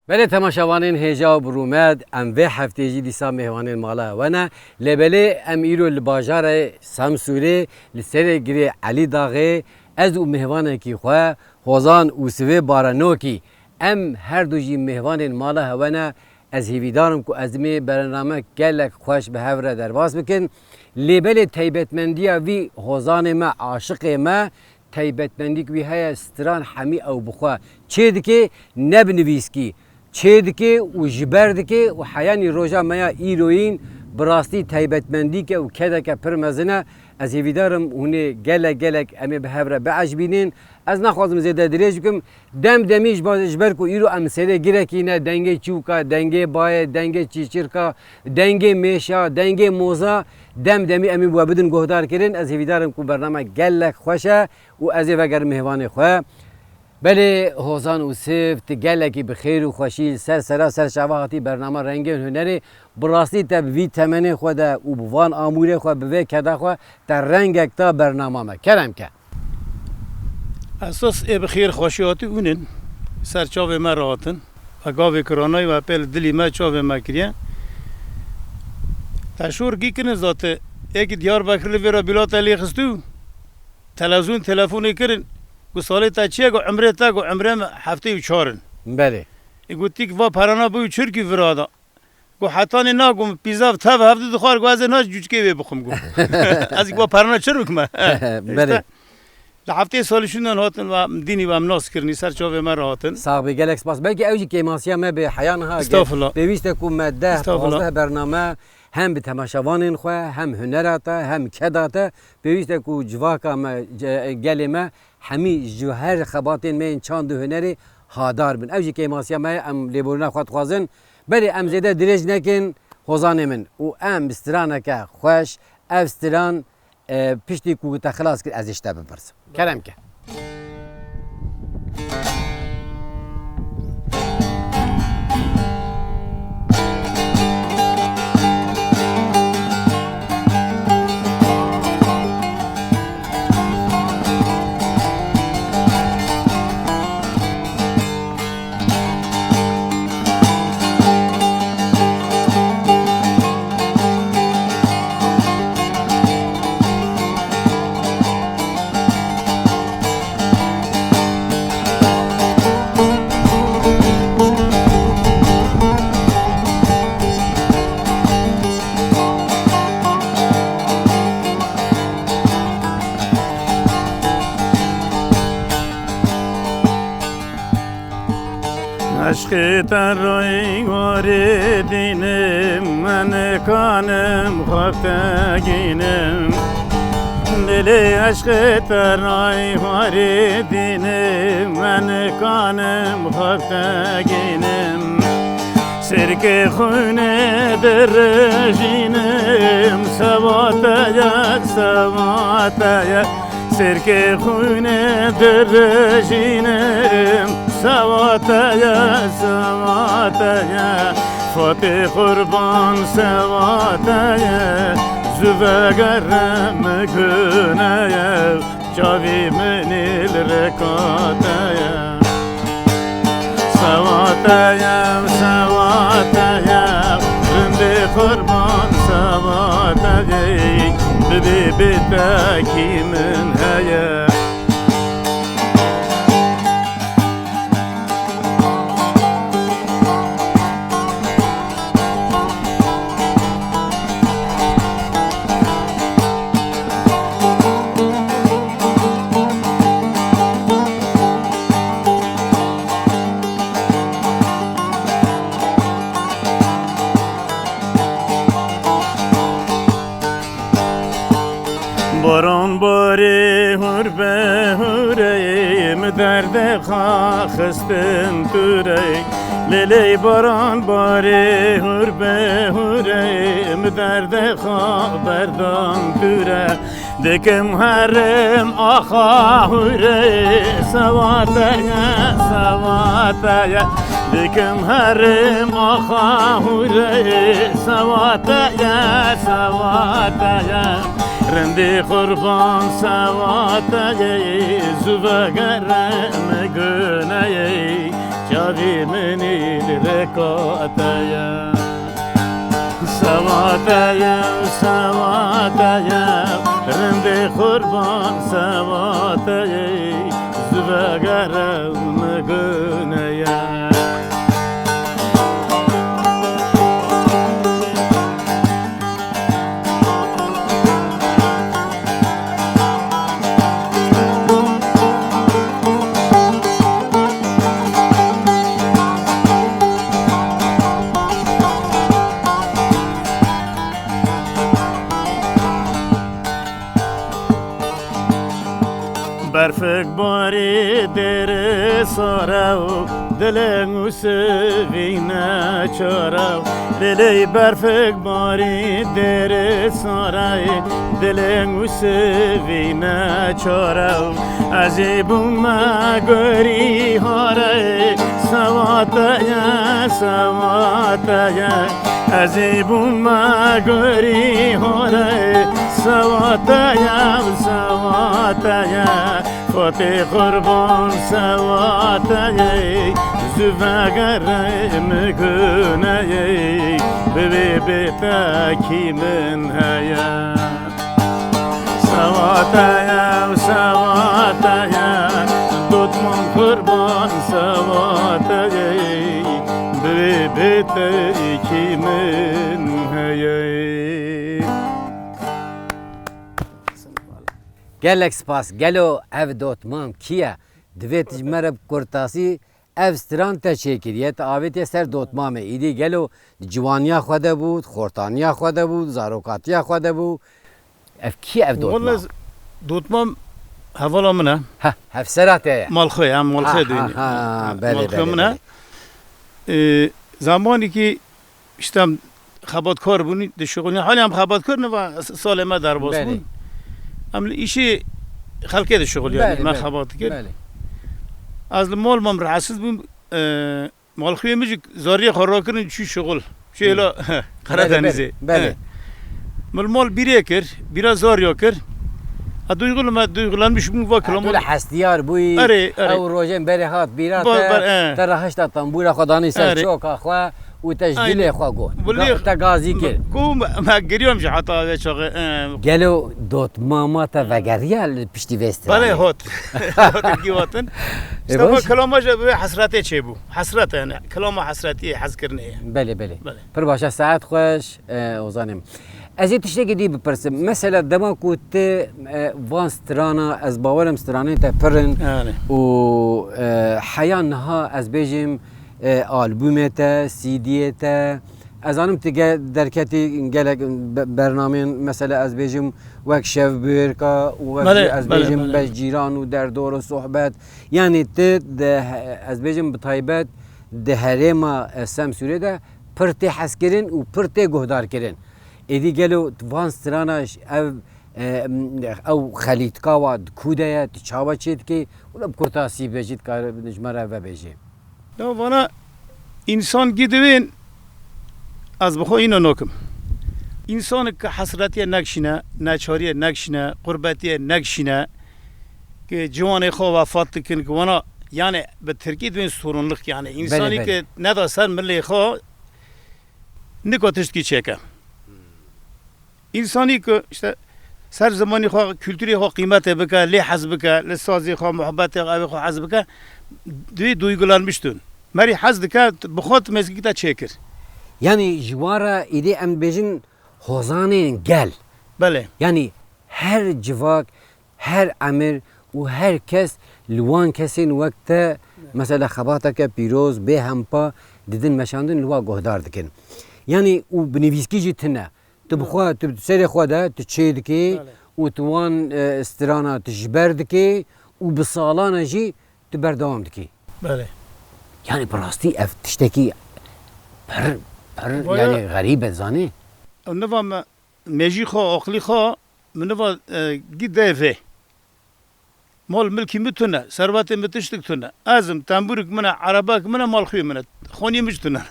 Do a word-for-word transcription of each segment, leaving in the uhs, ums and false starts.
Belê temaşevanên hêja û bi rûmet, em vê heftê jî dîsa mêvanên mala we ne. Lê belê em îro li bajarê Semsûrê, li Serê Girê Elî Daxê, ez û mêvanekî xwe, Hozan û Sivê Baranokî, em her du jî mêvanên mala hewe ne. Ez hêvîdar im ku ez ê bername gelek xweş bi hev re derbas bikin. Lê belê taybetmendiya vî Hozanê me, aşiqê me, taybetmendîk wî heye, stiran hemî ew bi xwe çê dike, ne bi nivîskî çê dike û ji ber dike û heyanî roja me ya îroyîn bi rastî taybetmendîke û kedeke pir mezin e. Ez hêvîdar im hûn ê gelek gelek em ê bi hev re biecibînin. Ez naxwazim zêde dirêj bikim. Dem demî ji ba-, ji ber ku îro em serê girekî ne, dengê çûka, dengê bayê, dengê çîçirka, dengê mêşa, dengê moza, dem demî em ê we bidin guhdar kirin. Ez hêvîdar im ku bername gelek xweş e û ez ê vegerim mêvanê xwe. Belê Hozan û Siv, tu gelekî bi xêr û xweşî li ser sera ser çava hatî bernama Rengên Hunerê. Bi rastî te bi vî temenê xwe de û bi van amûrê xwe, bi vê keda xwe te rengek da bernama me. Kerem ke. Esas ê bi xêr xweşî hatî hûn in. Ser çavê me re hatin. Ve gavê kiranayî ve pê li dilî me çavê me kiriye. Te şor kî kirin zate. Êkî Diyarbekir li vê re bîla te lê xistû. Televîzyon telefonê kirin. Gu salê te çi ye? Gu emrê te, gu emrê me heftê û çar in. Belê. Ê gotîk va perana bû çirkî virada. Gu hetanî na, gu pîza tev hevdu dixwar, gu ez ê na cûçkê wê bixwim, gu. Ez gu perana çir bikime. Belê. Îşte, li heftê salî şûndan hatin ve dînî ve em nas kirinî, ser çavê me re hatin. Sax bî, gelek spas. Belkî ew jî kêmasiya me bê heya niha ge-, Estağfurullah. Pêwîst e ku me deh, Estağfurullah. pazdeh bername hem bi temaşevanên xwe, hem hunera te, hem keda te, pêwîst e ku civaka me, ce-, gelê me, hemî ji her xebatên me yên çand û hunerê hadar bin. Ew jî kêmasiya me ye, em lêborîna xwe dixwazin. Belê em zêde dirêj nekin, hozanê min. Û em bi straneke xweş, ev stran, e, piştî ku te xilas kir, ez ê ji te bipirsim. Kerem ke. Eşqê te raywarê dînim, me nikanim xwe te gînim. Dilê eşqê te raywarê dînim, me nikanim xwe te gînim. Sirkê xwînê dirijînim, sewa te ye, sewa te ye. Sirkê xwînê dirijînim, sewa te ye, sewa te ye. Fatê qurban sewa te ye, zû vegere min gune ye. Çavî min î li rêka te ye. Sewa te ye, sewa te ye, rindê qurban sewa te ye, bibê bê te kî min heye. Baran barê hûr be hûrê, min derdê xwe xistin tûrê. Lê lê baran barê hûr be hûrê, min derdê xwe berdan tûrê. Dikim herim axa hûrê, sewa te ye, sewa te ye. Dikim herim axa hûrê, sewa te ye, sewa te ye. Rindê qurban sewa te ye, zû vegere min gune ye. Vî minî li rêka te ye. Sewa te ye, sewa te ye, rindê qurban sewa te ye, zû vegere min gune ye. Berfik barî dêrê sare û dilê û sivîne çare û lêley berfik barî dêrê sare dilê û sivîne çare û ez ê bûme gorî hare sewa te ye, sewa te ye. Ez ê bûme gorî hore, sewa te ye, sewa te ye. Fatê qurban sewa te ye, zû vegere min gune ye, bi vê bê te kî min heye. Sewa te ye, sewa te ye, dotman qurban sewa te ye, bi vê bê te kî min heye. Gelek spas. Gelo ev dotmam kî ye? Divê tu ji me re bi kurtasî ev stran te çêkiriye, te avêtiye ser dotmamê. Îdî gelo di ciwaniya xwe de bû, di xortaniya xwe de bû, di zarokatiya xwe de bû? Ev kî ye ev dotmam? Walla z-, dotmam hevala min e. Heh, hevsera te ye. Malxwe ye, malxwe Ha, ha, duyne. Ha, belê, Malxwe belê, min e. belê. Ee, zamanekî işte em xebatkar bûn, dişuxulîn. Halî em xebatkar ne, va s-, salê me derbas Belê. bûn. Em li îşê xelkê dişuxulîn, Belê, me belê, xebat kir. belê. Ez li mal mam rahatsiz bûm. Ee, Malxuyê min jî zariyê xwe rakirin çû şixul. Çû hêla Belê, Karadenizê. belê, belê. He. Min mal bîrê kir, bîra zariya kir. A duygu-, me duygulanmış bûm va Ha, tu kilama. le hestiyar bûyî. Erê, erê. Ew rojên berê hat bîra Ba-, te, ber-, e. te re hişta tembûra xwe danî ser Erê. çoka xwe û te ji Aynen. dilê xwe got. Bilê Ga-, te gazî kir. Ku me, me giriyam ji heta vê çaxê, e. Gelo dotmama te vegeriya li piştî vê stranê? Belê hot. Hot ki watin. E, İşte baş. bu kilama jî bi hesretê çêbû. Hesret yani. Kilama hesretiyê, hezkirinê ye. Belê, belê. Belê. Pir baş e, saet xweş, e, Ozanê min. Ez ê tiştekî dî bipirsim. Mesela dema ku tu, e, van strana, ez bawerim stranên te pir in Yani. û, e, heya niha ez bêjim, e, albûmê te, C D'yê te, ez zanim tu ge-, derketî gelek be-, bernameyên, mesela ez bêjim wek Şevbêrka û wek Belê, jî ez belê, bêjim belê. Beş Cîran û Derdor û Sohbet. Yanî tu di he-, ez bêjim bi taybet di herêma, e, Semsûrê de pir tê hezkirin û pir tê guhdarkirin. Êdî gelo van strana ş-, ev, e, ew xelîtka wa di ku de ye, tu çawa çê dikê? Wila bi kurtasî bêjî dikare ji me re vebêjê. Ya vana însan gî divên ez bi xwe îno nokim. Însanek ke hesretiyê nekşîne, neçariyê nekşîne, qurbetiyê nekşîne, ke ciwanê xwe wefat dikin, ke wana, yani bi tirkî divên sorunluk yani. Însanî Belê, belê. ke neda ser milê xwe nika tiştkî çêke. Însanî ku işte ser zimanî xwe, kulturê xwe qîmetê bike, lê hez bike, li sazê xwe, muhebetê xwe, evê xwe hez bike, divê duygulanmiş tun. Merî hez dike, bi xwe tu mêzgî te çêkir. Yanî ji wan re îdî em dibêjin hozanên gel. Belê. Yanî her civak, her emir û her kes li wan kesên wek te, mesela xebateke pîroz, bê hempa didin meşandin, li wa guhdar dikin. Yanî û bi nivîskî jî tune. Tu bi xwe, tu serê xwe de, tu çê dikê Belê. û tu wan, e, strana tu ji ber dikê û bi salana jî tu berdewam dikê. Belê. Yanî bi rastî ev tiştekî pir, pir, Vaya. yanî xerîb e, zanî? Ew niva me, mejî xwe, aqlî xwe, min niva, e, gî devê. Mal milkî min tune, servetê min tiştik tune. Ez im, tembûrik min e, erebek min e, malxuyê min e. Xonî min jî tune.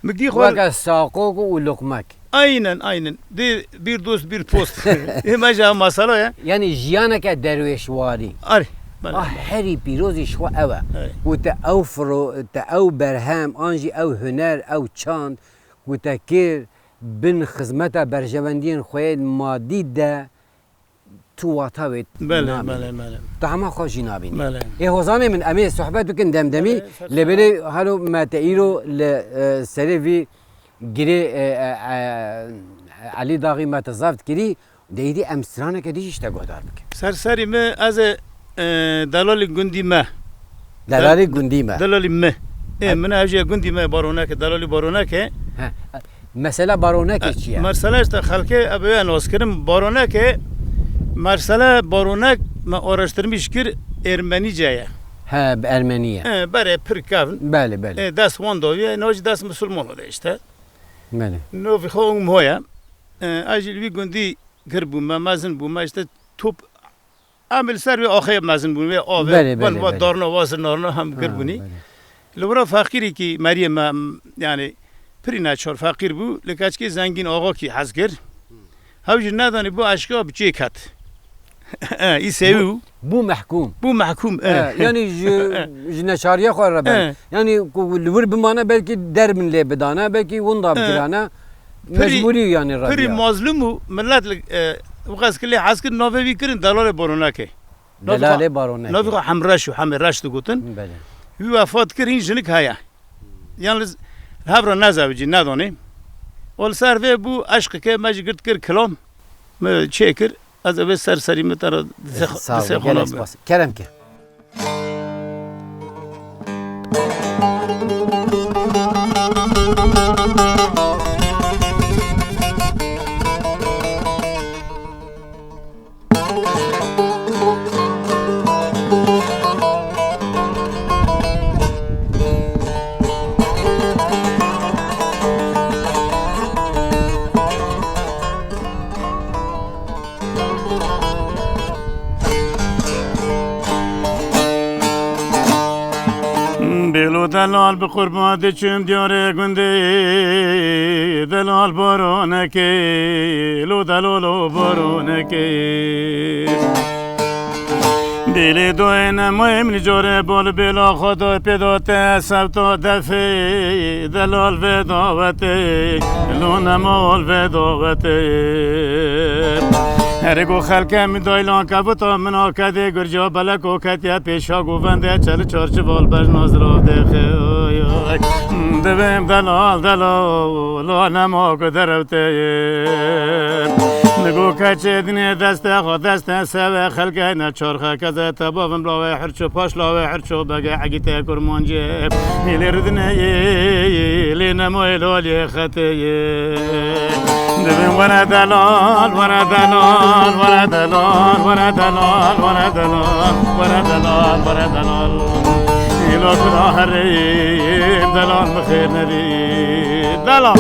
Min gî xwe Weke saqok û luqmek. Aynen, aynen. Dê bir dost, bir post. Ê me jî ev masala ye. Yanî jiyaneke derwêşwarî. Arê. Belê, ah, belê. Herî pîrozî ji xwe ew e. Evet. Ku te ew firo-, te ew berhem, an jî ew huner, ew çand, ku te kir bin xizmeta berjewendiyên xwe yên madî de, tu wata wê, belê, nabînî. Belê, belê. Tu hema xwe jî nabînî. Belê. Ê hozanê min, em ê sohbet bikin demdemî, belê, ser lê belê halo me te îro li, e, serê vî girê, e, e, e, Elî Daxî me te zeft kirî, de îdî em straneke dî jî ji te guhdar bikin. Ser serî min, ez ê, e, delalî gundî me. Delalî gundî me. Delalî me. Ê, e, min ev jî gundî me Baroneke, delalî Baroneke. He. Mesela Baronekê çi ye? Mesela işte xelkê ev ê nas kirin. Baronekê, mesela Baronek me araştirmiş kir, Ermenice ye. He, bi Ermenî ye. He, berê pir kevn. Belê, belê. E, dest wan dawiye, no jî dest Musulman de işte. Belê. No vî xwe ûm hoye. E, ez jî li vî gundî kir bûme, mezin bûme, işte top Em li ser wê axê mezin bûn, wê avê, belê, belê, belê. Darna, wazir narna hem gir bûnî. Ha, belê. Li wira feqîrîkî meriyê me, em, yani, pirî neçar feqîr bû, li keçikê zengîn axakî hez kir. Hew jî nedanî bû eşqa bi çê ket. E, î sewî bû. Bû mehkûm. Bû mehkûm, e. E, yani ji, ji neçariya xwe re ben. E. Yani ku li wir bimane, belkî der min lê bidane, belkî winda, e, bikirane. Pirî, mecbûrî yani, pirî radiya. Mazlûm û millet li, e, û qas ki lê hez kir navê wî kirin Delalê Baronekê. Navê xwe, Delalê Baronekê. Navê xwe Hemreş û Hemê Reş digotin. Belê. Wî wefat kir, hîn jinik heye. Yalnız li hev re nezewicî, nedonê. Û li ser vê bû eşqeke me jî girt kir kilam. Me çê kir. Ez ê vê ser serî me te re di ser, sağ ol, di ser gelek xwe spas. Kerem ke. Bêlo delal bi qurban diçim diyarê gundê, delal baronekê, lo delalo baronekê. Bêlê doyê nemayê min carê bal bêla xwe da pêda te sevta defê, delal vê dawetê, lo nemal vê dawetê. Herê ku xelke min daylan kevita min a kedê gurca beleko ketiye pêşa govende çel çarçival bejna zirav dêxê. Divêm delal delal, lo nema ku derewtê. Nigo keçê dinê destê xwe destê sewe xelkê ne çarxe keze te bavim lawê hirço paş lawê hirço bege egîtê kurmancê. Hêlê ridinê yê, lê nemayê lalê xetê yê. Divên were delal, were delal, were delal, were delal, were delal, were delal, were delal. Hêla kula herê, delal bi xêr nedî. Delal.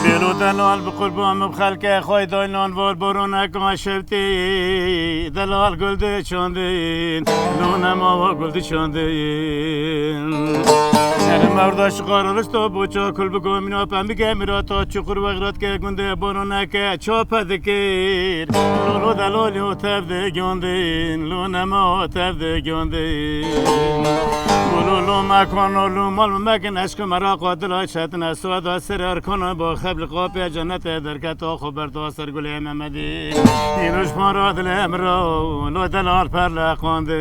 Bêlo delal bi qurban min bi xelkê xwe daynan var boroneka şewtî. Delal gul diçandin, lo nema wa gul diçandin. Her merda şiqar rişto boça kul bi gomîna pembike mirata çukur wexrat ke gundê boroneke çape dikir. Lolo delal yo tev de gondin, lo nema tev de gondin. Lolo lo mekano, lo mal mekin, eşq meraq dila çetine, suada ser erkana, bo xebli qapê cennete derketa, xo berda ser gulê Mehmedî. Îroj para dilê miro, lo delal perleqandin.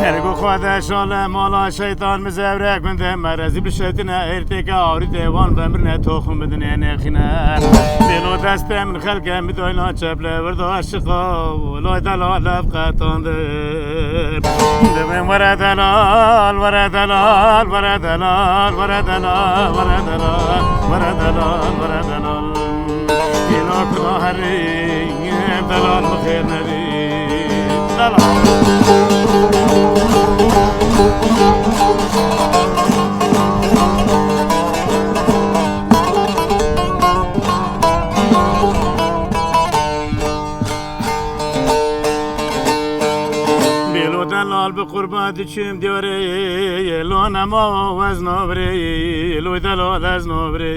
Ergo xwe de şale mala şeytan, mizevre gundê merezî bişetine, êrtêke awrîtê wan ve mirne toxum bidinê nêxine. Bêlo destê min xelkê min doyna çeple wirda aşiqa, lay delal lev qetandin. Divên were delal, were delal, were delal, were delal, were delal, were delal, were delal. Hêla kula herî, delal bi xêr nedî. Delal. Diçim diyarê, lo nema ez nabrê, lo delal ez nabrê.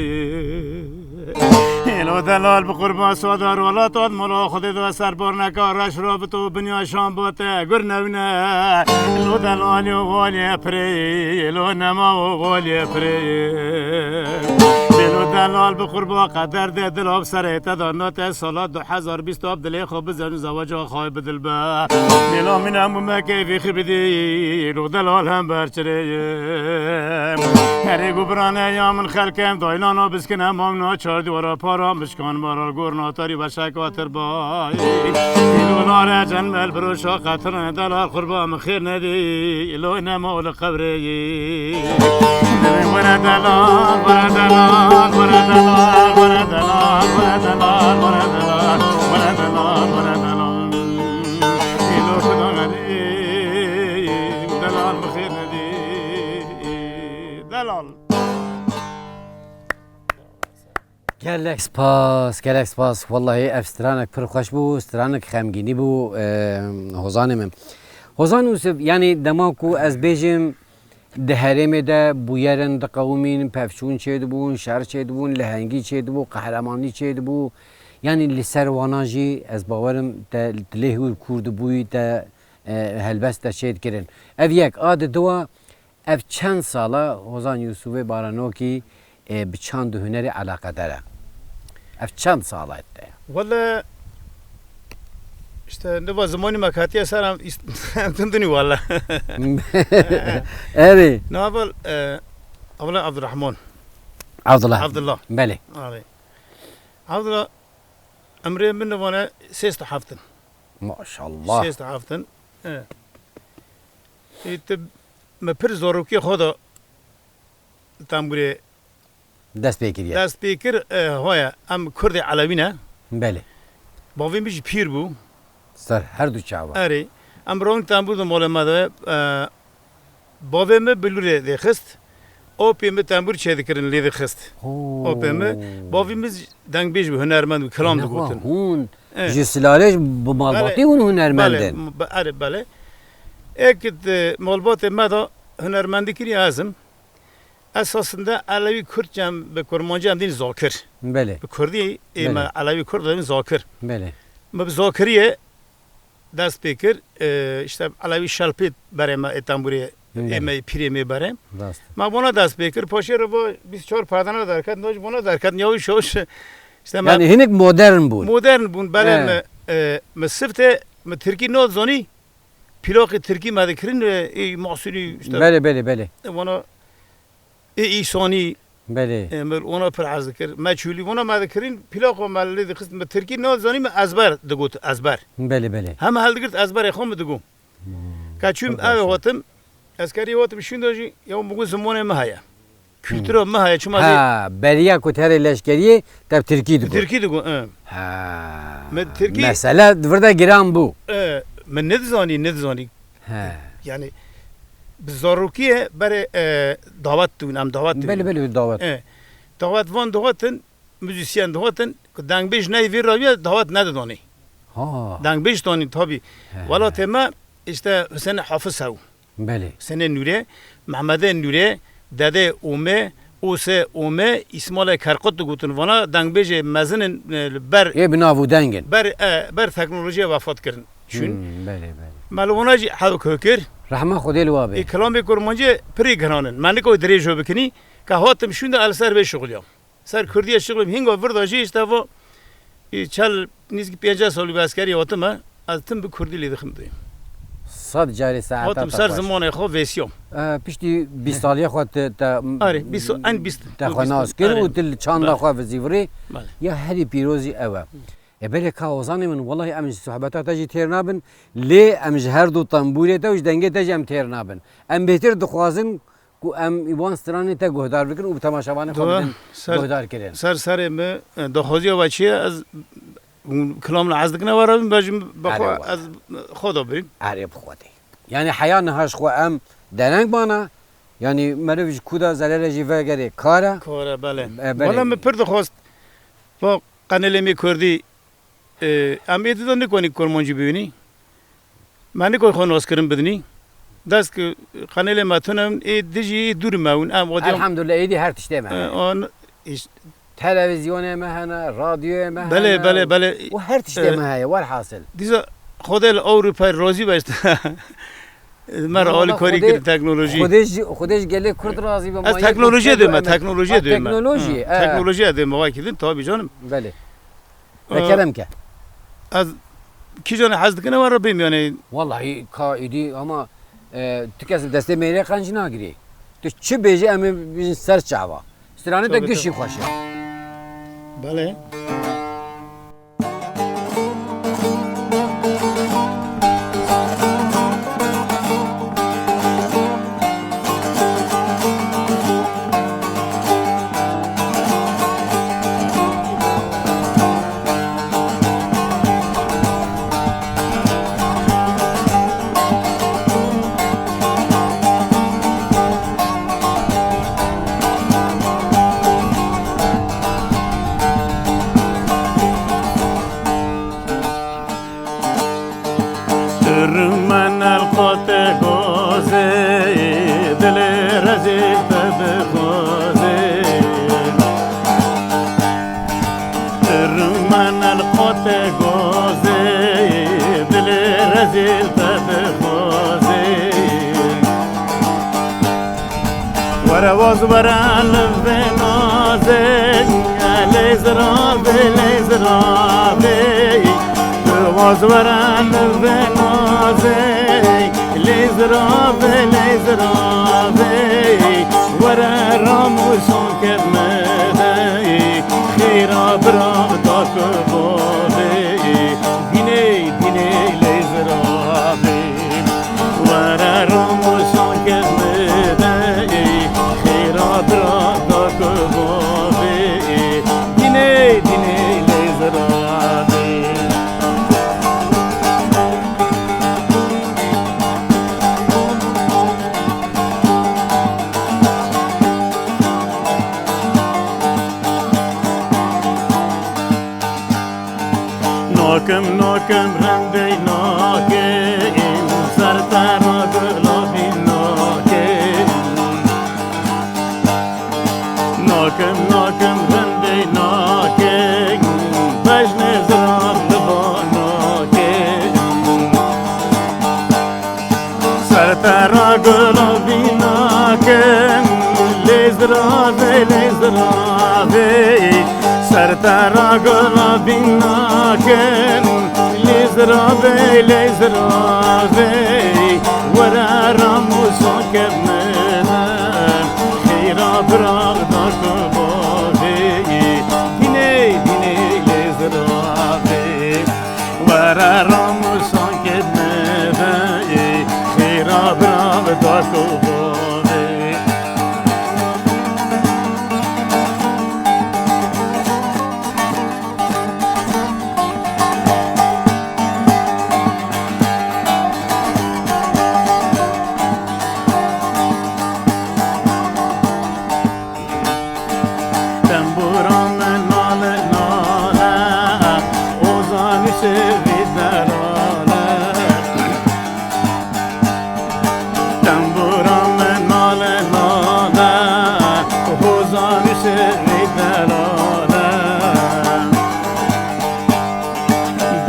Lo delal bi qurban sadar wala tat mola Xwedê da ser bar neka reş rabit û binya şan bate gur newne. Lo delal yo walê pirê, lo nema o walê pirê. Bê lo delal bi qurban qeder de dil ab serê te da nate sala du hezar bîst ab dilê xwe bizen zewaca xay bi dilber. Mîla min hemû me keyfî xi bidî, lo delal hem berçirê ye. Herê gu birane ya min xelkem, daynana biskine mamna çar dîwara para mişkan mara gor natarî beşeka tirbay. Îlo nare cenmel firoşa qetirne delal qurba min xêr nedî, îlo nema li qebrê yî. Were delal, were delal, were delal, were delal, were delal, were delal, were delal, were delal. Îlo kudanê, delal bi xêr nedî, delal. Gelek spas, gelek spas. Wallahî ev stranek pir xweş bû, stranek xemgînî bû, e, Hozanê min. Hozan Yûsif, yanî dema ku ez bêjim, di herêmê de bûyer in diqewimîn, pevçûn çêdibûn, şer çêdibûn, lehengî çêdibû, qehremanî çêdibû. Yanî li ser wana jî ez bawerim te dilê hûr kûr dibûyî te, e, helbest te çêdikirin. Ev yek, a di dua, ev çend sala Hozan Yûsufê Baranokî, e, bi çand û hunerê eleqedar e? Ev çend sala te ye? Wele, işte, niva zimanî me ketiye ser em, em tundinî wele. Erê. Na, evel, e, ewle Abdurrahman. Abdullah. Abdullah. Belê. Erê. Abdullah, emrê min nivane sêst û heft in. Maşallah. Sêst û heft in. E. Ê, tu me pir zarokê xwe de tembûrê dest pê kiriye. Dest pê kir, e, hoye, em Kurdê Elewî ne. Belê. Bavê min jî pîr bû. Ser her du çawa. Erê. Em rawin tembûr de mala me de, e, bavê min bilûrê lê xist. Opê min tembûr çêdikirin lê dixist. Ho. Opê min, bavê min dengbêj bû, hunermend bû, kilam digotin. Hûn, e, ji silalê ji bi malbatî hûn hunermend in. Belê, m-, be-, erê, belê. Ê, kit, e, malbatê me de hunermendî kiriye ez im. Esasında Elewî Kurd cem bi Kurmancî em dîn zakir. Belê. Bi Kurdî ê me Elewî Kurd dibin zakir. Belê. Me bi zakiriyê dest pê kir. E, işte Elewî Şelpît berê me ê tembûrê ê me pîrê me berê. Rast. Me bona dest pê kir. Paşê re va bîst çar perdana derket, noj bona derket, niyawi şoş. İşte me yani hinek modern bûn. Modern bûn, belê. He. Me, e, me sifte, me tirkî nod zonî, plakê tirkî me dikirin, e, ê Masûrî, işte. Belê, belê, belê. E, bona ê îsanî, belê, e, me ona pir hez dikir. Meçûlî, bona me dikirin, plaka me lê dixist, me tirkî nazanî, me ezber digot, ezber. Belê, belê. Heme heldigirt ezberê xwe min digot. Hmm. Ka çûm ev hatim, eskerî hatim şûnda jî, ya min got zimanê min heye. Kültüra min heye, çima zî ha, beriya ku te herê leşkeriyê, te bi tirkî digot. Tirkî digot, e. Ha. Me tirkî mesele di vir de giran bû. E, me nedizanî, nedizanî. He. Yani bi zarokiyê berê, e, dawet dûn, em dawet dûn. Belê, belê, dawet. E, dawet van dawetin, muzîsyen dawetin, ku dengbêj neyê vê rawiye dawet nedidonê. Ha. Dengbêj donî tabi. He. Welatê me işte Hüseyin Hafiz hew. Belê. Hüseyin Nûrê, Mehmedê Nûrê, Dedê Ome, Ose Ome, Îsmailê Kerkut digotin. Vana dengbêjê mezin in, e, li ber, ê bi nav û deng in. Ber, e, ber teknolojiyê wefat kirin. Çûn. Hmm, belê, belê. Me li wana jî hewk hokir. Rehma Xwedê li wa bê. Ê, kilamê kurmancî pirî giran in. Me niko dirêj bikinî, ke hatim şûnda el ser vê şixuliyam. Ser kurdiyê şixulim, hingo virda jî işte vo, ê, çel nîzkî pênceh salî bi eskerî hatime, ez tim bi kurdî lê dixim duyim. Sed carê saeta. Hatim ser zimanê xwe vêsiyam. E, piştî bîst saliye xwe te, te, arê, bîst, en bîst, te xwe nas kir û tu li çanda xwe vizîvirî. Belê. Ya herî pîrozî ew e. E, belê ka Ozanê min, welahi em ji sohbeta te jî têr nabin, lê em ji her du tembûrê te û ji dengê te jî em têr nabin. Em bêtir dixwazin ku em wan stranê te guhdar bikin û bi temaşevanê xwe bidin guhdar kirin. Ser serê min, e, daxwaziya we çi ye? Ez, hûn kilam li ez dikine we re bin, bejim bi xwe, ez xwe da birîm. Erê bi xwe tê. Yani heya niha ji xwe em dereng bana, yani meriv ji ku da zelere jî vegerê kar e. Kar e, belê. E, belê. Wele min pir dixwest, va qenelê me kurdî, e, em ê dida nikonî kurmancî bibînî. Me niko xwe naskirin bidinî. Dest ki qenêlê me tune in, ê dijî ê dûr me in. Em o diyan Elhamdulillah, êdî her tiştê me e, hene. An, iş- Televizyonê me hene, radyoyê me Belê, hene. Belê, belê. Û her tiştê E, me heye, werhasil. Dîsa Xwedê li Ewropayê razî be işte. Me re alîkarî kir teknolojî. Xwedê ji, Xwedê ji gelê Kurd razî be. Ez teknolojiyê dê me, teknolojiyê dê me. Teknolojiyê, e. Teknolojiyê dê me, wekî din, tabii canım. Belê. Ve kerem ke. Ez kîjanê hez dikine we re bêm, yani. Wallahî ka êdî ama, e, tu kes destê mêrê qenc nagirî. Tu çi bêjî em ê bijin ser çava. Stranê de gişî xweş e. Belê. Rûmen el qate gozê, dilê rezîl te dixwazê. Rûmen el qate gozê, dilê rezîl te dixwazê. Were waz were li vê nazê, lê ziravê, lê ziravê. Tu waz were li vê nazê, lê ziravê, lê ziravê. Were ram û şonkê me de, xêra bira da ku bavê. Dînê, dînê lê ziravê. Were ram û şankez min de, xêra bira da ku bavê. Dînê, dînê lê ziravê. Nakim, nakim, rindey nakim, ser te ra gulavî nakim. Nakim, nakim, rindey nakim, bejnê zirar li ba nakim. Ser te ra gulavî nakim, lê ziravê, lê ziravê. Ser te ra gulavî nakim, lê ziravê, lê ziravê. Were ram û şankê min de, xêra bira da ku bavê. Dînê, dînê lê ziravê. Were ram û şankê me ve, xêra bira da ku bavê. Tembûra min nale, nale, ozanî şevî delale. Tembûra min nale, nale, ozanî şevî delale.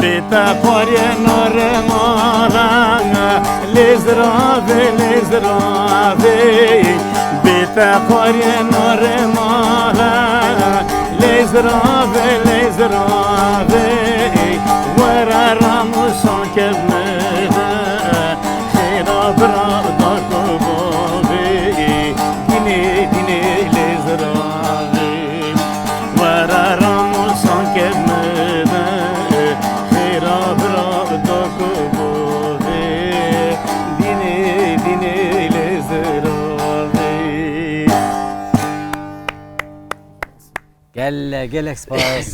Bê te xwariyê nare mala, lê ziravê, lê ziravê. Bê te xwariyê nare mala, lê ziravê, lê ziravê. Were ram û şankê me de, xêra bira da ku bavê. Dînê, dînê lê ziravê. Were ram û şankê me de, xêra bira da ku bavê. Dînê, dînê lê ziravê. Gelek, gelek spas.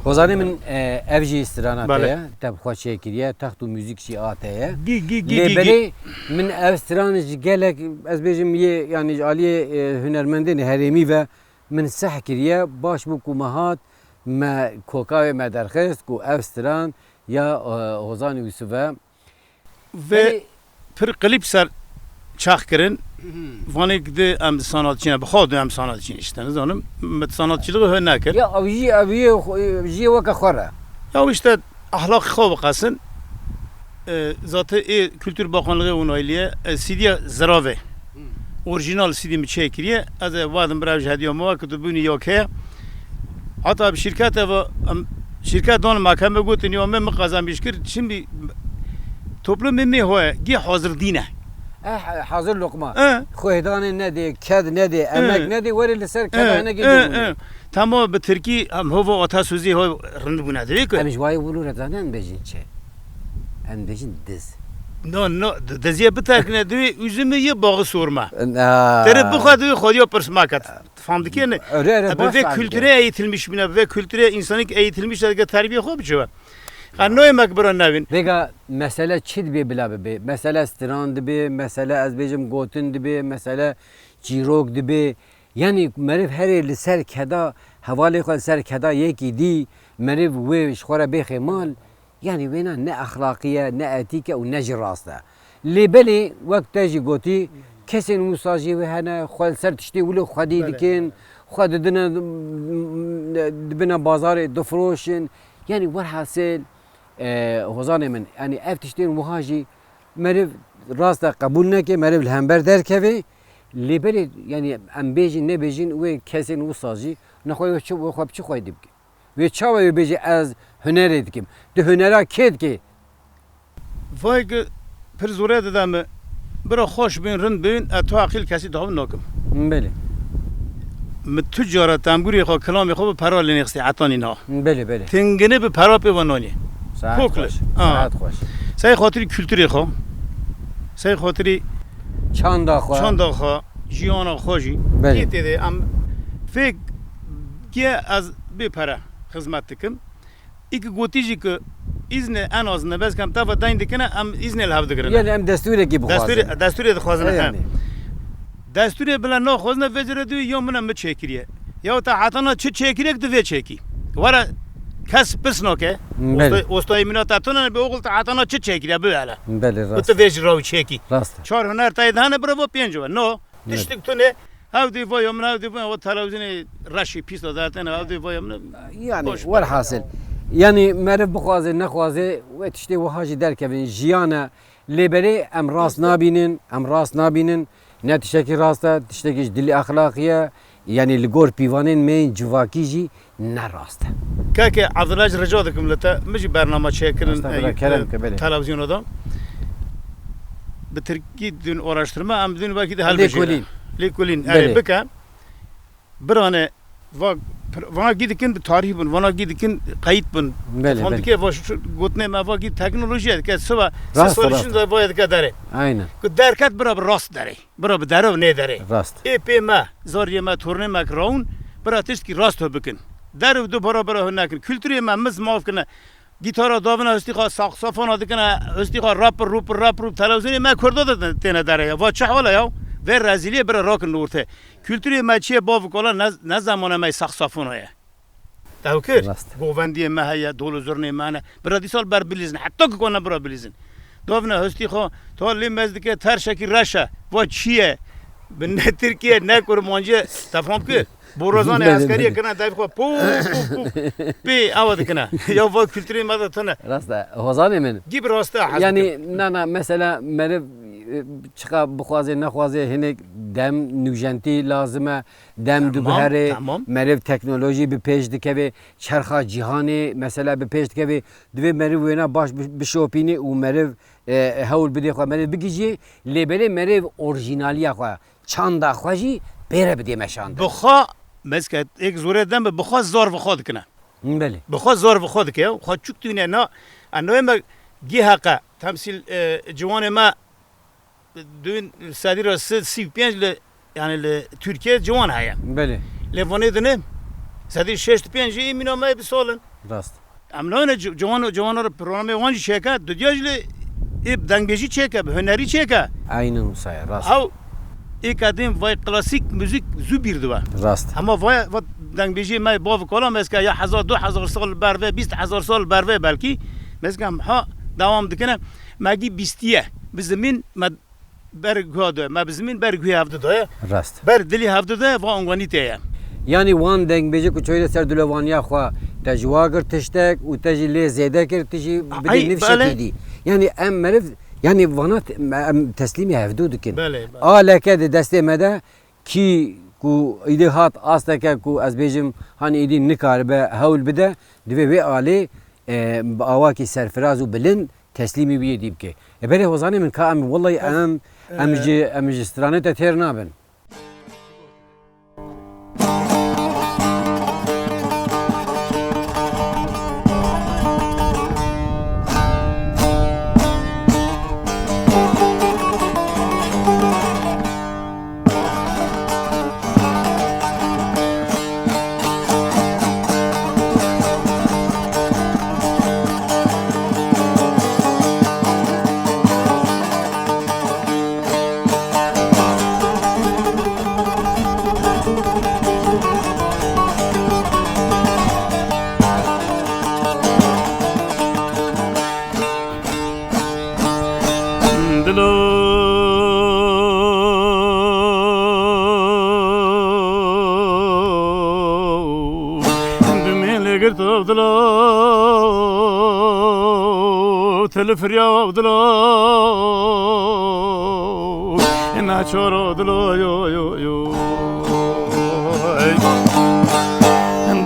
Hozanê min, e, ev jî strana te ye, te bi xwe çêkiriye, text û muzîk jî a te ye. Gî, gî, gî, gî, gî. Lê belê min ev stran ji gelek, ez bêjim yê, yanî ji aliyê, e, hunermendên herêmî ve min seh kiriye, baş bû ku me hat, me koka wê me derxist ku ev stran ya, e, Hozanê Yûsif e. Vê pir klîp ser çax kirin. Vanê ki di em sanatçî ne, bi xwe di em sanatçî ne işte, nizanim. Me sanatçîlixê hê nekir. Ya ew jî, ew jî, jî weke xwe re. Ya işte ahlak xwe biqesin. E, zaten ê Kültür Bakanlığı onayliye, e, C D'ya zirave. Orijinal C D mi çêkiriye. Ez ê vadim bira ji hediya me weke tu bûnî yok heye. Hata bi şirkete ve, em, şirket dan mahkeme gotin ya me, me qazanmış kir. Şimdi toplumê me hoye, gî hazir dîne. Eh, hazir lokma. Eh. Xwêdanê nedê, ked nedê, Eh. emek nedê, werê li ser Eh, keda hinekî eh, dûr bûne. eh. Tamam, bi Tirkî em hova atasozî ho rind bûne. Divê ku Em ji wayê wilo re zanen bêjin çi? Em bêjin diz. No, no, d-, diziye bitekine divê üzümü ye bağı sorma. Na. Tere bixwe divê xwediya pirs maket. Fam dikê ne? Öyle, öyle, Ebe baş ve fam kültüre dikê. eğitilmiş bine, ve kültüre insanlık eğitilmiş de terbiye xwe biçe. Ha, noyê me ki bira nevin. Vêga mesele çi dibê bila bibê? Mesele stran dibê, mesele ez bêjim gotin dibê, mesele çîrok dibê. Yanî meriv herê li ser keda, hevalê xwe li ser keda yekî dî, meriv wê ji xwe re bêxê mal. Yanî wêna ne exlaqî ye, ne etîk e û ne jî rast e. Lê belê wek te jî gotî, kesên wisa jî wê hene, xwe li ser tiştê wilo xwedî Belê. dikin, xwe didine, dibine bazarê difiroşin. Yanî werhasil, e, hozanê min, yanî ev tiştên wiha jî meriv rast e qebûl neke, meriv li hember derkeve. Lê belê, yanî em bêjin nebêjin, wê kesên wisa jî nexwe wê çi, wê xwe bi çi xwedî bikin? Wê çawa wê bêje ez hunerê dikim? Tu hunera kê dikê? Vay ki pir zore dide mi. Bira xweş bin, rind bin, e tu aqil kesî dav nakim. Belê. Mi tu cara temgurê xwe, kilamê xwe bi pera lê nêxistê, etanî na. Belê, belê. Tingini bi pera pê ve nanî. Saet Kokle. xweş. Ha. Saet xweş. Sey xatirî kulturê xwe. Sey xatirî Çanda xwe. çanda xwe, jiyana xwe jî. Belê. Yê tê de em fêk ge ez bê pere xizmet dikim. Î ki gotî jî ki îznê en az nebez kem teva deyn dikine, em îznê li hev digirin. Yani em destûrekî bixwazin. Destûrê, destûrê dixwazin, E, he. yani. Destûrê bila naxwazine vê cire dû ya min e mi çêkiriye. Ya te hetana çi çêkiriye ki tu vê çêkî? Were kes pirs nake. Belê. Osta-, ostayê mina te tune bi oxil te hetana çi çêkiriye bibele. Belê, Û rast. tu vê ji raw çêkî. Rast. Çar huner te dane bira bo pênc we. No. Belê. Tiştik tune. Ew dê vaya min, ew dê vaya, o televîzyonê reşî pîs de dertene, ew dê vaya min. Yani Boş ver. werhasil. Yani meriv bixwaze, nexwaze, wê tiştê wiha jî derkevin. Jiyan e. Lê belê em rast nabînin, em rast nabînin. Ne tiştekî rast e, tiştekî ji dilî exlaqî ye. Yani li gor pîvanên me yên civakî jî ne rast e. Keke Abdullah, rica dikim li te, min jî bernama çêkirin, Estağfurullah, e, kerem e, ke, belê. televîzyona da. Bi tirkî dûn araştirma, em dûn wekî de helbijêre. Lêkolîn. Lêkolîn, erê, Belê. bike. Birane, va, pir-, vana gî dikin bi tarîh bin, vana gî dikin qeyît bin. Belê, Fam belê. dike, va şu, şu gotinê me va gî teknolojiye dike, siva, Rast, rast. sê salî şin de va dike derê. Aynen. Ku derket bira bi rast derê. Bira bi derew nê derê. Rast. Ê pê me, zariyê me, tornê me ki rawun, bira tiştkî rast ho bikin. Derew du para bira ho nekin. Kulturê me miz maf kine. Gîtara davine histî xwe, saksofona dikine, histî xwe rapir, rupir, rapir, televîzyonê me Kurda de têne derê ya. Va çi hal e ya? Vê rezîliyê bira rakin li ortê. Kulturê me çiye, bav û kala ne, ne zamana me saksofona ye. Ew kir. Rast. Govendiyê me heye, dol û zurnê me hene. Bira dîsal ber bilîzin. Heta ku kone bira bilîzin. Davine histî xwe, ta lê mez dike terşekî reş e. Va çi ye? Bi ne Tirkiye, ne Kurmancî ye. Te fam kir? Borazanê Belê, eskeriyê belê. kine dev xwe. Pû, pû, pû. Pê, ewa dikine. Ya va kulturê me de tune. Rast e. Hozanê min. Gî bi rast e, hez Yani, dikim. na, na, mesela meriv, e, çiqa bixwaze, nexwaze, hinek dem nûjentî lazim e. Dem Tamam, diguhere, tamam. meriv teknolojî bi pêş dikeve, çerxa cîhanê mesela bi pêş dikeve, divê meriv wêna baş bi-, bişopîne û meriv, e, hewl bidê xwe, meriv bigihîjê, lê belê meriv orjînaliya xwe, çanda xwe jî pê re bidê meşandin. Bi xwe, mezke êk zore dem bi, bi xwe zor bi xwe dikine. Belê. Bi xwe zor bi xwe dike, xwe çuk tune na, a noyê me gî heqe, temsîl, e, ciwanê me Dün sedî ra sed sî û pênc li, yani li Tirkiye ciwan heye. Belê. Lê vanê dine sedî şeşt û pênc jî mîna me bi sal in. Rast. Em nayne ci-, ciwan, ciwana ra programê wan jî çêke, didiya jî lê ê bi dengbêjî çêke, bi hunerî çêke. Aynen wisa ye, rast. Ew ê kedên vay klasîk muzîk zû bîr dibe. Rast. Hema vay, va dengbêjiyê me bav û kala mezke ya hezar, du hezar sal berve, bîst hezar sal berve belkî. Mezke em ha dewam dikine. Me gî bîstiye. Bi zimîn me ber guha de, me bi zimîn ber guhê hevdu daye. Rast. Ber dilî hevdu daye, va anganî te ye. Yanî wan dengbêjê ku çawa de ser dûlevaniya xwe te ji wa girt tiştek û te jî lê zêde kir, tu jî bidê Ay, nivşekî belê. dî. Yanî em meriv, yanî vana te-, em teslîmî hevdu dikin. Belê, belê. A leke di destê me de, kî ku îdî hat asteke ku ez bêjim, hanî îdî nikaribe hewl bide, divê wê alê, e, bi awakî serfiraz û bilind teslîmî wî yê dî bike. E, berê hozanê min ka em, wellahî em, em ji, em ji stranê te têr nabin. Dilo, dumê lê girto dilo, til firya dilo, naçoro dilo, yo, yo, yo.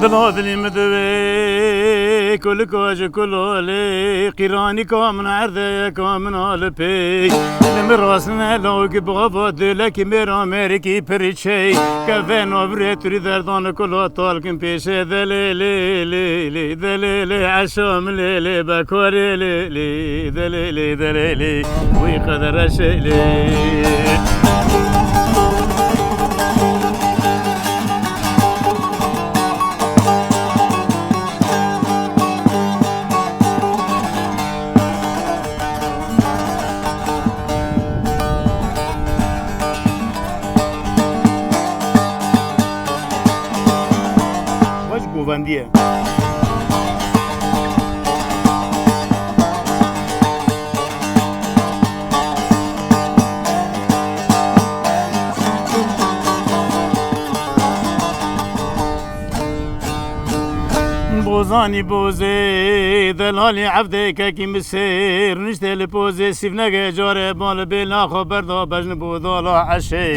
Dilo dilî min divê, kulika ji kulolê, qîranîka min erdeyeka min alipê. Li min rastine lawikî bava dilekî mêra mêrikî piriçey. Keveno virê turî derdan kula talkin pêşê delê lê lê lê delê lê eşa min lê lê bekorê lê lê delê lê delê lê wî qedere şey lê. Baş govendî ye. Bozanî bozê, delalî evdê kekî misêr, niştê li pozê sîvnegê carê bal bê naxwe berda bejn bo dala eşê.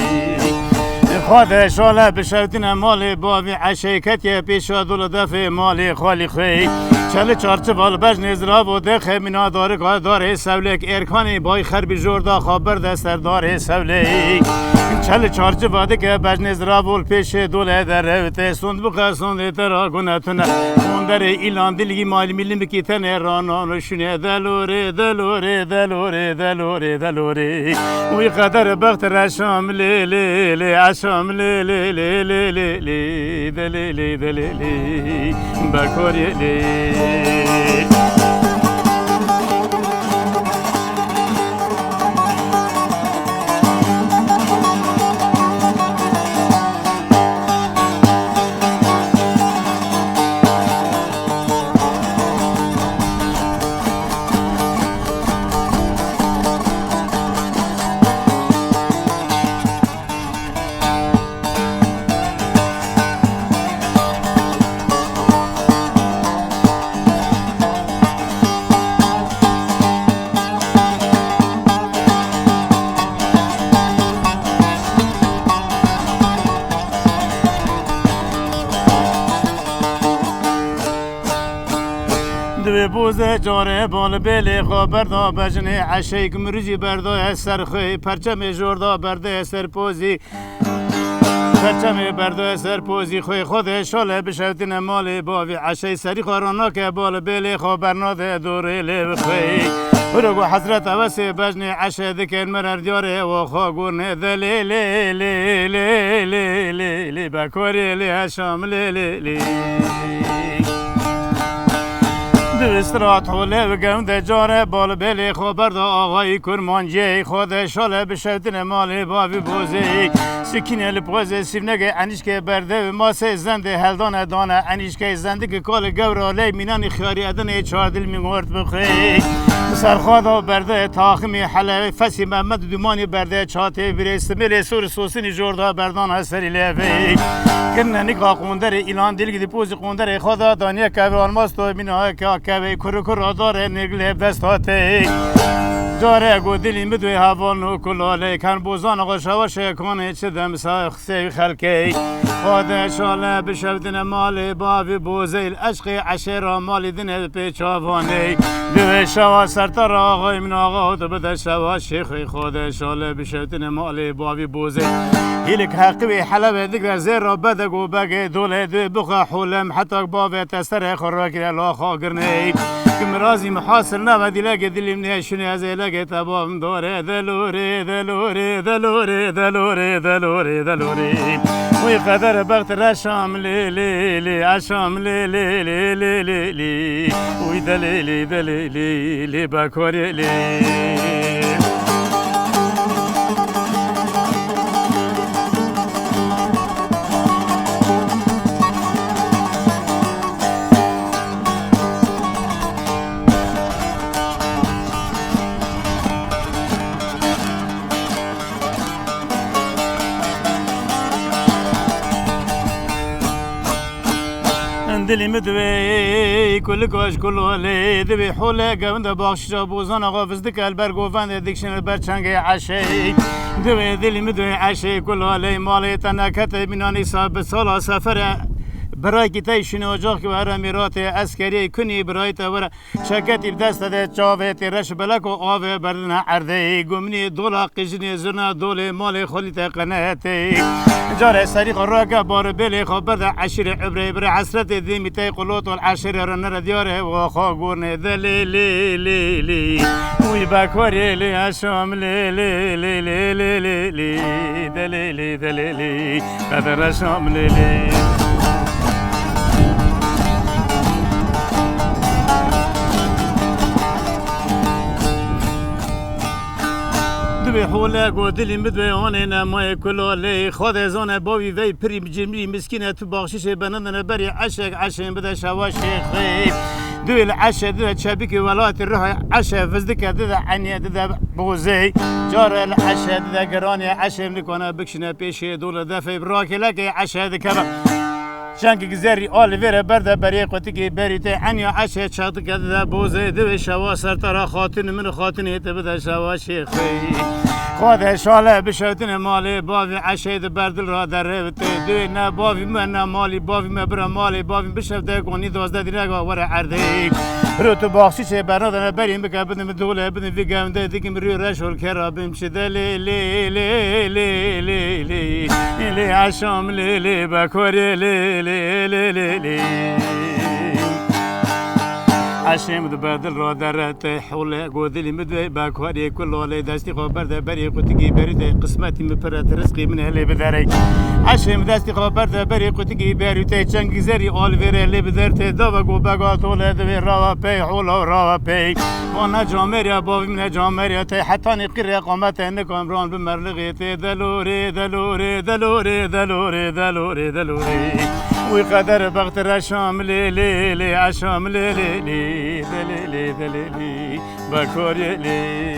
Xwedê şale bişewtine malê bavî eşê, ketiye pêşa dul defê malê xalî xwê. Çeli çarçival bejnê ziravo dexemîna darika darê sewlek, erkanê bay xerbî jorda xwe berde ser darê sewlek. Çeli çarçiva dike bejnê ziravol pêşê dole derewte, sond bixe sondê te ra gune tune. Onderê îlan dilgî malmî limikî tenê ranan û şune delorê, delorê, delorê, delorê, delorê. Wî qeder bext reşam lê, lê, lê, eşam lê, lê, lê, lê, lê, lê, de lê, lê, de lê, lê, bekorê lê. Divê boze carê bal bêlê xwe berda bejnê eşeyk mirî jî berdaye ser xwe, perçemê jorda berdeye ser pozî. Perçemê berdaye ser pozî xwe, Xwedê şale bişewtine malê bavî eşey, serî xwe ranake bal bêlê xwe bernade dorê lê bixwe. Hiro ku hezret ewesê bejnê eşe dikin merer diyarê ewa xwe gurne de lê, lê, lê, lê, lê, lê, lê, bekorê lê eşam lê, lê, lê. Divist rat hole ve gewde care bal bêlê xwe berda axayî kurmanciyê, Xwedê şale bişewtine malê bavî bozê. Sikîne li pozê sîvnegê enîşkê berde ve masê zendê heldane dane enîşkê zendikê kalê gewra lê mînanî xiyarî edinê çar dil mîngort bixwe. Serxada berde taximê helevê, fesî Mehmed dûmanî berde çatê birê, simêlê sor sosinî jorda berdana serî levê. Kirne nika qonderê îlan dilgî di pozî qonderê xwe da daniye keve almas to bîna ka keve kuru kura dare nirgilê bi dest hatê. Care go dilî mi duê heval no kulalê, ken bozana xwe şewa şekanê çi dem sa Sey xelkê, xwe de şale bişewdine malê bavî bozeyl, eşqê eşêra malî dine pê çavanê. Divê şewa sertara axayê min axa, tu bide şewa şêxê, xwe de şale bişewdine malê bavî bozeyl. Hîlik heqî wê helevê digre zêra bedeg û begê dolê dê bixe holem, hetak bavê te serê xwe rakire laxa girnê. Kim razî mihasil nebe dîlege dilîm nê şinê ez ê legê te bavim dore delore, delore, delore, delore, delore, delore. Uy qeder bext reşam lê, lê, lê, eşam lê, lê, lê, lê, lê, lê. Uy delê, lê, delê, lê, lê, bekorê lê. Dilî min divê kulik aşkulo lê divê hole gewinde baxşişa bozana xwe vizdik el ber govendê dikşin el ber çengê eşê. Divê dilî min divê eşê kula lê malê te nekete bînanî sa bi sala sefere birayekî te şinê ocaq ki were mîratê eskeriyê kunî birayê te were. Çeketî bi deste de çavê tê reş belek û avê berdine erdê. Gumnî dola qijinê zirna dolê malê xolî te qenetê. Carê serî xwe rake bar belê xwe berde eşîrê ibrê birê esretê dîmî tey qulot ol eşîrê re nere diyarê wa xwe gurne de lê lê lê lê. Uy bekorê lê eşam lê lê lê lê lê lê lê. De lê lê de lê lê. Qeder eşam lê lê. Dibê hole go dilî min dibê anê nemayê kula lê. Xwedê zane bavî vey pirî cimrî miskîne tu baxşişê benedine berî eşek eşên bide şewa şêxê. Dibê li eşe dide çebikê welatê rihay eşe vizdike dide enye dide bozê. Care li eşe dide giranê eşê nikane bikşine pêşê dole defê bi rakêlekê eşe dikeve. Çengek zerrî alî vêre berde berê qutikê berî tê enya eşê çatikê dide bozê divê şewa sertara xatinî min û xatinê te bide şewa şêxê. Xwedê şale bişewtine malê bavê eşê di ber dil ra derevitê. Divê ne bavî me ne malî bavî me bira malê bavî bişewte konî dozde dîrega were erdê. Biro tu baxşîşê bernadene berî bike bidin min dole bidin vî gewndê dikim rû reş ol kera bim çi de lê lê lê lê lê lê. Lê eşam lê lê bekorê lê lê lê lê lê. Eşê min di ber dil ra derete hole go dilî min dê bekorê kula lê destî xwe berde berê qutikî berî de qismetî min pire ti rizqî min helê biderey. Eşê min destî xwe berde berê qutikî berî tê çengî zerî alvêre lê bider tê dava go bega tole divê rawa pey hola rawa pey. Ana camêrya bavî min e camêrya te hetanî qîrê qamete nikamran bi merlixê tê delorê delorê delorê delorê delorê delorê. Wî qeder bext reşam lê lê lê eşam lê lê lê delê lê delê lê bekorê lê.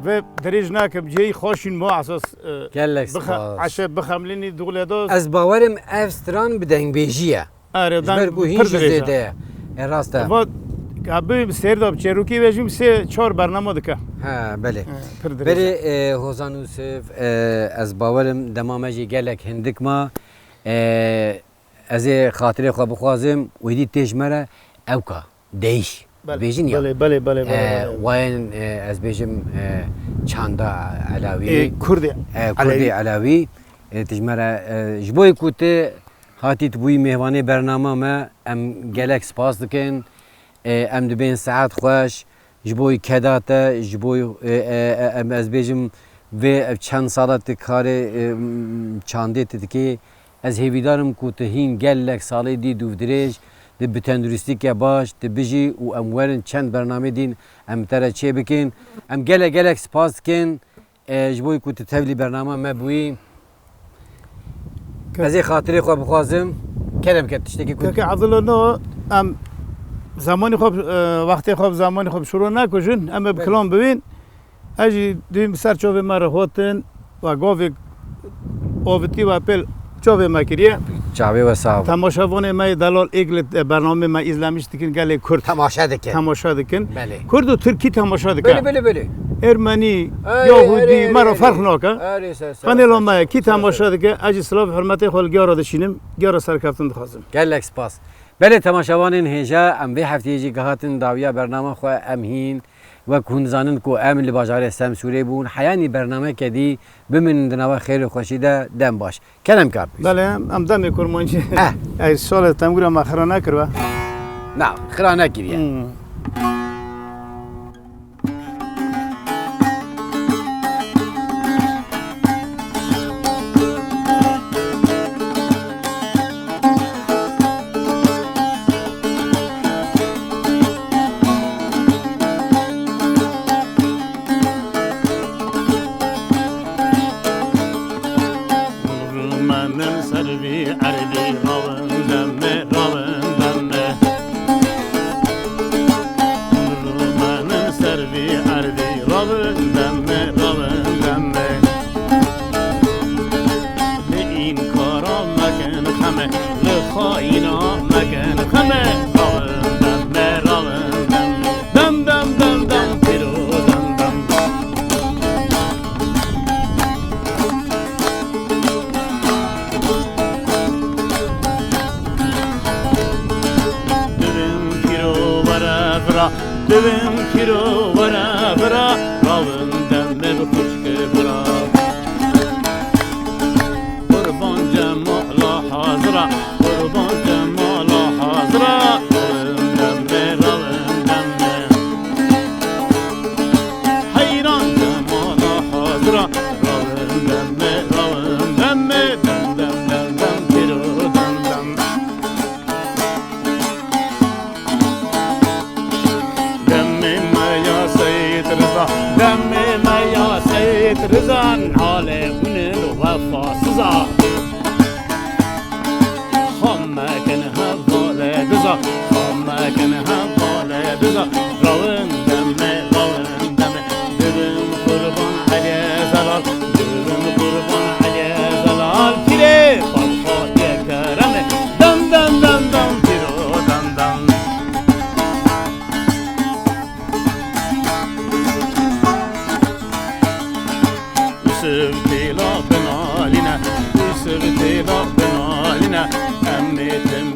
Ve dirêj nakim cihê xweşîn ma esas, e, Gelek bixe-, spas. Eşe bixemlînî dûle de. Ez bawerim ev stran bi dengbêjî ye. Are, Ji ber ku hîn pir jî dirêj e. Zêde ye. E, rast e. Va, ka bibîm sêrda bi çêrokê ve jî sê çar bernama dike. Ha, belê. E, pir dirêj e. Belê, e, Hozan Ûsif, e, ez bawerim dema me jî gelek hindik ma. E, ez ê xatirê xwe bixwazim, wêdî tê ji me re ewka, deyîş. Belê. Dibêjin ya. Belê, belê, belê, belê, E, belê. Wayên, e, ez bêjim, e, çanda elawî. Ê, Kurdê E, Kurdê elewî. Elawî. E, tu ji me re, e, ji bo ku tu hatî tu bûyî mêvanê bernama me, em gelek spas dikin. E, em dibên saet xweş, ji bo keda te, ji bo, e, e, e, em, ez bêjim, vê ev çend sala tu karê, e, m, çandê tu dikê. Ez hêvîdar im ku tu hîn gelek salê dî dûvdirêj, di bi tenduristîke baş, tu bijî û em werin çend bernamê dîn em te re çê bikin. Em gelek gelek spas dikin. E, ji bo ku tu tevlî bernama me bûyî. Ke- Ez ê xatirê xwe bixwazim. Kerem ke tiştekî ku Keke Abdullah no, em Zemanî xwe, e, wextê xwe bi zemanî xwe bi şûro nekujin, em ê bi Belê. kilam bibîn. Ez jî dûyî bi ser çavê me re hatin, we gavê avitî we pêl çavê me kiriye. Çavê we sax. Temaşevanê me yê delal êk li bernameyê me îzlemiş dikin, gelê Kurd Temaşe dikin. temaşe dikin. Belê. Kurd û Tirkî temaşe dikin. Belê, belê, belê. Ermenî, Erê, Yahudî, erê, me erê, re erê. ferq nake. Erê, ser, ser, Kanêla ser, me ye, ser, kî ser, ser. temaşe dike, ez jî silav hurmetê xwe li gera dişînim, gera serkeftin dixwazim. Gelek spas. Belê temaşevanên hêja, em vê hefteyê jî gihatin dawiya bernama xwe, em hîn, wek hûn dizanin ku em li bajarê Semsûrê bûn, heyanî bernameke dî bimînin di nava xêr û xweşî de, dem baş. Kerem Kapî. Belê, em demê kurmancî. Eh. Ey, şalê tengûra me xira nekiribe. Na, xira nekiriye. Hmm. Rûmenim ser vî erdî rawin deme, rawin deme. Rûmenim ser vî erdî rawin deme, rawin deme. Li înkara mekin xeme, li xayîna mekin xeme. Rawin deme, rawin deme. Dem, dem, dem, dem, pîro, dem, dem. Divim pîro were vira, divim pîro were vira, rawin deme bi xuşk bira. Qurban Cemala hazira, Qurban Cemala hazira, rawin deme, rawin deme. Heyran Cemala hazira, rawin deme, rawin deme, dem, dem, dem, dem, pîro dem, dem. Demê me ya Seyîd Riza, demê me ya Seyîd Riza, nalê hûn li wefasiza. Xam mekin hevalê diza, xam mekin hevalê diza. Rawin deme, rawin deme, dibim qurban Eliyê Zelal, dibim qurban Eliyê Zelal. Pîrê Balxatiyê keremê, dem, dem, dem, dem, pîro dem, dem. Yusuf têla binalîne, Yusuf têla binalîne, em ê tim